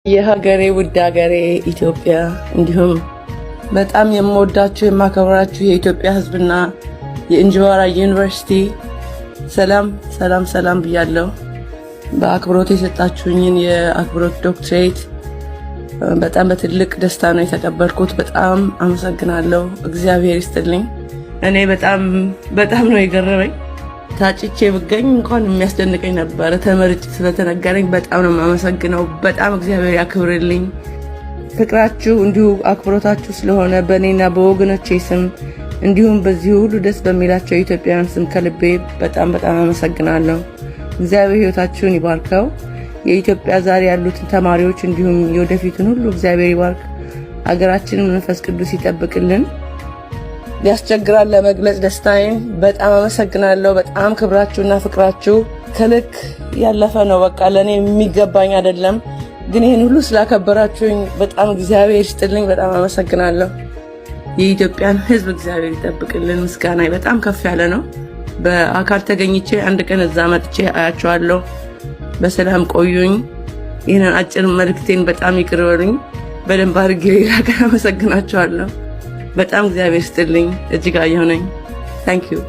የሀገሬ ውድ ሀገሬ ኢትዮጵያ፣ እንዲሁም በጣም የምወዳችሁ የማከብራችሁ የኢትዮጵያ ሕዝብና የእንጅባራ ዩኒቨርሲቲ፣ ሰላም ሰላም ሰላም ብያለሁ። በአክብሮት የሰጣችሁኝን የአክብሮት ዶክትሬት በጣም በትልቅ ደስታ ነው የተቀበልኩት። በጣም አመሰግናለሁ። እግዚአብሔር ይስጥልኝ። እኔ በጣም በጣም ነው የገረመኝ። ታጭቼ ብገኝ እንኳን የሚያስደንቀኝ ነበረ። ተመርጬ ስለተነገረኝ በጣም ነው የማመሰግነው። በጣም እግዚአብሔር ያክብርልኝ። ፍቅራችሁ እንዲሁ አክብሮታችሁ ስለሆነ በእኔና በወገኖቼ ስም እንዲሁም በዚህ ሁሉ ደስ በሚላቸው የኢትዮጵያውያን ስም ከልቤ በጣም በጣም አመሰግናለሁ። እግዚአብሔር ሕይወታችሁን ይባርከው። የኢትዮጵያ ዛሬ ያሉትን ተማሪዎች እንዲሁም የወደፊቱን ሁሉ እግዚአብሔር ይባርክ። ሀገራችንን መንፈስ ቅዱስ ይጠብቅልን። ያስቸግራል ለመግለጽ ደስታዬን። በጣም አመሰግናለሁ። በጣም ክብራችሁና ፍቅራችሁ ከልክ ያለፈ ነው። በቃ ለእኔ የሚገባኝ አይደለም፣ ግን ይህን ሁሉ ስላከበራችሁኝ በጣም እግዚአብሔር ይስጥልኝ። በጣም አመሰግናለሁ። የኢትዮጵያን ሕዝብ እግዚአብሔር ይጠብቅልን። ምስጋና በጣም ከፍ ያለ ነው። በአካል ተገኝቼ አንድ ቀን እዛ መጥቼ አያቸዋለሁ። በሰላም ቆዩኝ። ይህንን አጭር መልእክቴን በጣም ይቅር በሉኝ። በደንብ አድርጌ ሌላ ቀን አመሰግናቸዋለሁ። በጣም እግዚአብሔር ይስጥልኝ። እጅጋየሁ ነኝ። Thank you.